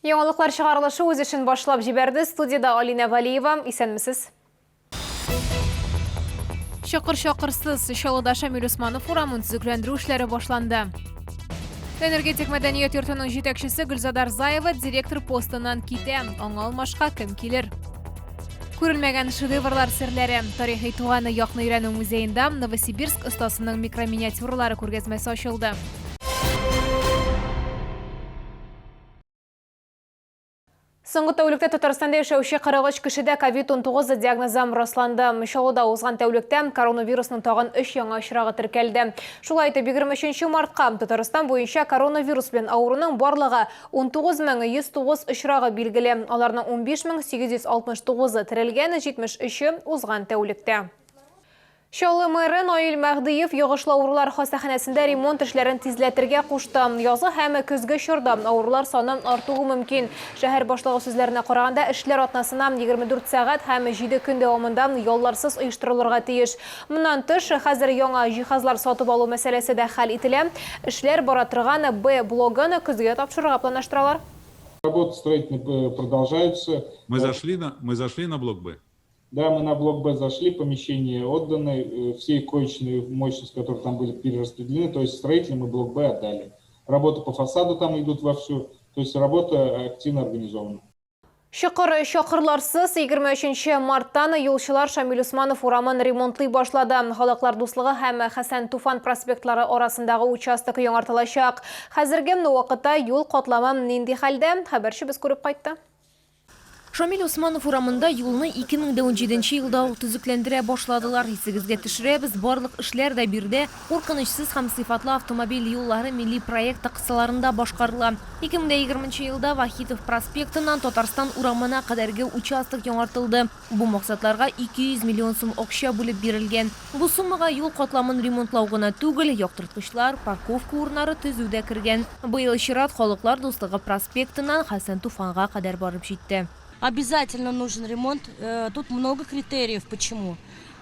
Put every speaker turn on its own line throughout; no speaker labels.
Яңалыклар чыгарылышы үз эшен башлап җибәрде. Студиядә Алинә Валиева. Исәнмесез. Чокыр чокырсыз Чаллыда Шамил Усманов урамын төзекләндерү эшләре башланды. Энергетик мәдәният йортының җитәкчесе Гөлзада Рзаева директор постыннан китә. Аңа алмашка кем килер? Күрелмәгән шедеврлар серләре. Тарихи туганы якны өйрәнү музеенда Новосибирск остасының микроминиатюралары күргәзмәсе ачылды. Соңгы тәүлектә Татарстанда яшәүче 43 кешедә COVID-19 диагнозы расланды. Чаллыда узган тәүлектә коронавирусның тагын 3 яңа очрагы теркәлде. Шулай итеп, 23 мартка Татарстан буенча коронавирус белән авыруның барлыгы 19109 очрагы билгеле. Аларның 15869-ы терелгән, 73-е узган тәүлектә. Чаллы мэры Наил Мәһдиев йогышлы авырулар хастаханәсендә ремонт эшләрен тизләтергә кушты. Язгы һәм көзге чорда авырулар саны артуы мөмкин. Шәһәр башлыгы сүзләренә караганда, эшләр атнасына 24 сәгать һәм җиде көн дәвамында ялларсыз оештырылырга тиеш. Моннан тыш, хәзер яңа җиһазлар сатып алу мәсьәләсе дә хәл ителә. Эшләр бара торган Б блогын көзгә тапшырырга планлаштыралар.
Работы строительные продолжаются.
Мы зашли на, мы зашли на блок Б?
Да, мы на блок Б зашли, помещения отданы, все коечные мощности, которые там были перераспределены, то есть строителям мы блок Б отдали. Работы по фасаду там идут вовсю, то есть работа активно организована.
Чокыр чокырларсыз 23 марттан юлчылар Шамил Усманов урамын ремонтлый башлады. Халыклар дуслыгы һәм Хәсән Туфан проспектлары арасындагы участок яңартылачак. Хәзерге вакытта юл катламы нинди хәлдә? Хәбәрчебез күреп кайтты.
Шамил Усманов урамында юлны 2017 елда ук төзекләндерә башладылар. Исегезгә төшерәбез, барлык эшләр дә биредә Куркынычсыз һәм сыйфатлы автомобиль юллары милли проекты кысаларында башкарыла. 2020 елда Вахитов проспектыннан Татарстан урамына кадәрге участок яңартылды. Бу максатларга 200 миллион сум акча бүлеп бирелгән. Бу суммага юл катламын ремонтлау гына түгел, яктырткычлар, парковка урыннары төзү дә кергән. Быел чират Халыклар дуслыгы проспектыннан Хәсән Туфанга кадәр барып җитте.
Обязательно нужен ремонт. Тут много критериев почему.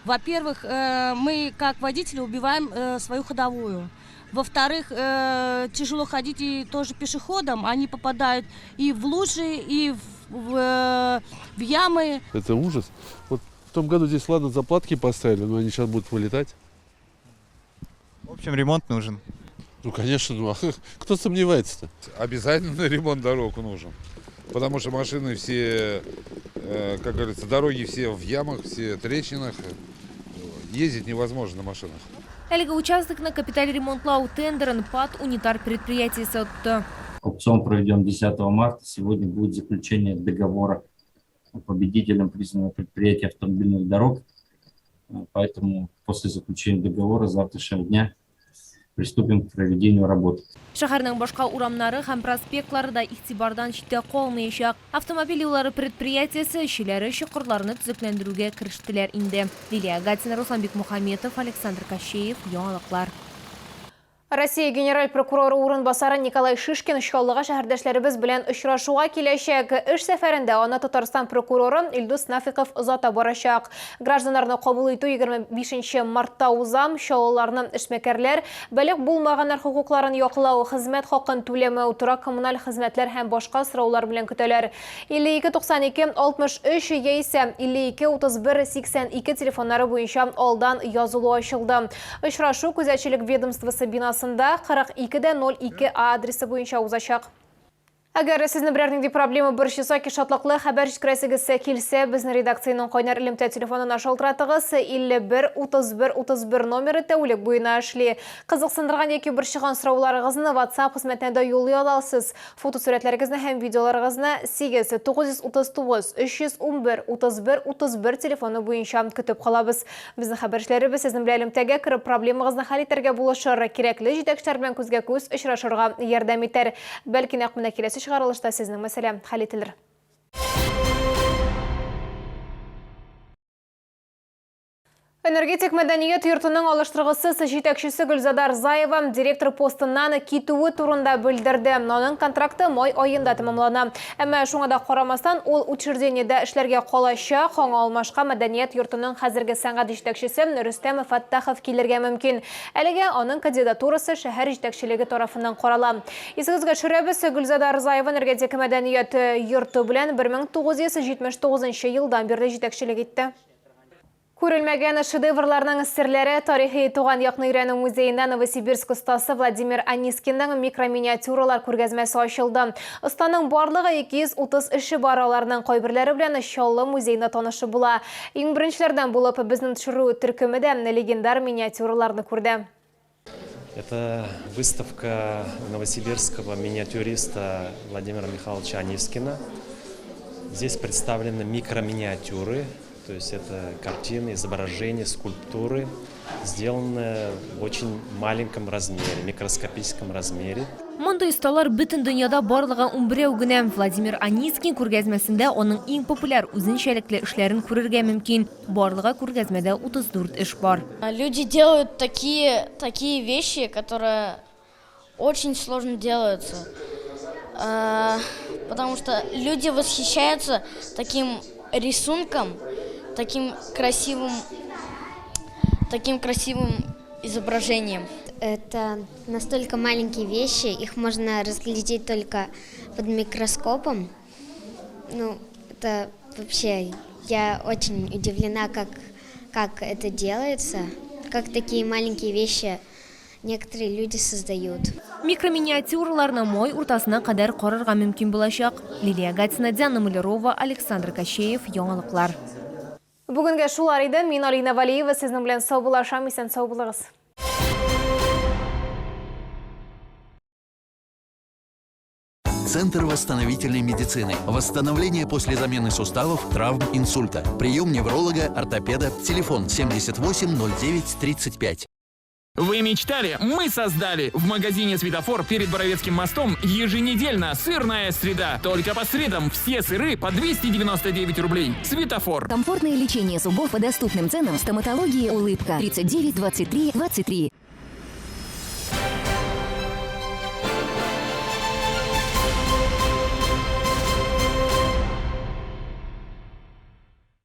Во-первых, мы как водители убиваем свою ходовую. Во-вторых, тяжело ходить и тоже пешеходам. Они попадают и в лужи, и в, в ямы.
Это ужас. Вот в том году здесь, ладно, заплатки поставили, но они сейчас будут вылетать.
В общем, ремонт нужен.
Ну, конечно, ну, а кто сомневается-то?
Обязательно ремонт дорог нужен. Потому что машины все, как говорится, дороги все в ямах, все трещинах. Ездить невозможно на машинах.
Әлеге участокны капиталь ремонтлау тендерын ПАТ «Унитар» предприятиесе отты.
Аукцион проведен 10 марта. Сегодня будет заключение договора победителем признано предприятие автомобильных дорог. Поэтому после заключения договора завтрашнего дня приступим к проведению работ.
Шәһәрнең башка урамнары һәм проспектлары да игътибардан читтә калмаячак. Автомобиль юллары предприятиесе эшчеләре чокырларны төзекләндерүгә керештеләр инде. Лилия Гатина, Руслан Бикмухаметов, Александр Кощеев, Яңалыклар.
Россия Генераль прокуроры урынбасары Николай Шишкин Чаллыга шәһәрдәшләребез белән очрашуга киләчәк. Эш сәфәрендә аны Татарстан прокуроры Илдус Нафиков озата барачак. Гражданнарны кабул итү 25 мартта уза. Чаллыларны эшмәкәрләр, балигъ булмаганнар хокукларын яклау, хезмәт хакын түләмәү, торак-коммуналь хезмәтләр һәм башка сораулар белән көтәләр. 52 92 63 яисә 52 31 82 телефоннары буенча алдан язылу ачылды. Очрашу күзәтчелек ведомствосы бинасында 42 дә 02 А адресы буенча узачак. Әгәр сезне берәр нинди проблема борчыса, ки шатлыклы хәбәр җиткерәсегез килсә, безнең редакциянең кайнар элемтә телефонына шалтыратыгыз. 51 31 31 номеры тәүлек буена эшли. Кызыксындырган яки борчыган сорауларыгызны WhatsApp хезмәтенә дә юллый аласыз. Фотосурәтләрегезне һәм видеоларыгызны 8 939 311 31 31 телефоны буенча көтеп калабыз. Безнең хәбәрчеләребез сезнең белән элемтәгә кереп, проблемагызны хәл итәргә булышыр, кирәкле җитәкчеләр белән күзгә-күз очрашырга ярдәм итәр. Бәлки нәкъ менә киләсе чыгарылышта сезнең мәсьәлә хәл ителер. Энергетик мәдәният йортының алыштыргысыз җитәкчесе Гөлзада Рзаева директор постыннан китүе турында белдерде. Аның контракты май аенда тәмамлана. Әмма шуңа да карамастан, ул учреждениедә эшләргә калачак. Аңа алмашка мәдәният йортының хәзерге сәнгать җитәкчесе Рөстәм Фәттахов килергә мөмкин. Әлегә аның кандидатурасы шәһәр җитәкчелеге тарафыннан карала. Исегезгә төшерәбез, Гөлзада Рзаева Энергетик мәдәният йорты белән 1979 елдан бирле җитәкчелек итте. Күрелмәгән шедеврларның серләре тарихи туган якны өйрәнү музеенда Новосибирск остасы Владимир Анискинның микроминиатюралар күргәзмәсе ачылды. Останың барлыгы 230 эше бар, аларның кайберләре белән Чаллы музеенда танышып була. Иң беренчеләрдән булып безнең төшерү төркеме дә легендар миниатюраларны күрде.
Это выставка новосибирского миниатюриста Владимира Михайловича Анискина. Здесь представлены микроминиатюры, то есть это картины, изображения, скульптуры, сделанные в очень маленьком размере, микроскопическом размере.
Мондый осталар бөтен дөньяда барлыгы унберәү генә. Владимир Анискин күргәзмәсендә аның иң популяр, үзенчәлекле эшләрен күрергә мөмкин. Барлыгы күргәзмәдә 34 эш бар.
Люди делают такие, такие вещи, которые очень сложно делаются. Потому что люди восхищаются таким рисунком, таким красивым, таким красивым изображением.
Это настолько маленькие вещи, их можно разглядеть только под микроскопом. Ну, это вообще, я очень удивлена, как, как это делается, как такие маленькие вещи некоторые люди создают.
Микроминиатюраларны май уртасына кадәр карарга мөмкин булачак. Лилия Гатина, Диана Малярова, Александр Кощеев, Яңалыклар.
Бүгенгә шулар иде. Мин Алина Валиева сезнең белән саубуллашам. Исән сау булыгыз.
Центр восстановительной медицины. Восстановление после замены суставов, травм, инсульта. Прием невролога, ортопеда. Телефон 78 09 35.
Вы мечтали? Мы создали! В магазине «Светофор» перед Боровецким мостом еженедельно сырная среда. Только по средам все сыры по 299 рублей. «Светофор».
Комфортное лечение зубов по доступным ценам в стоматологии «Улыбка». 39 23 23.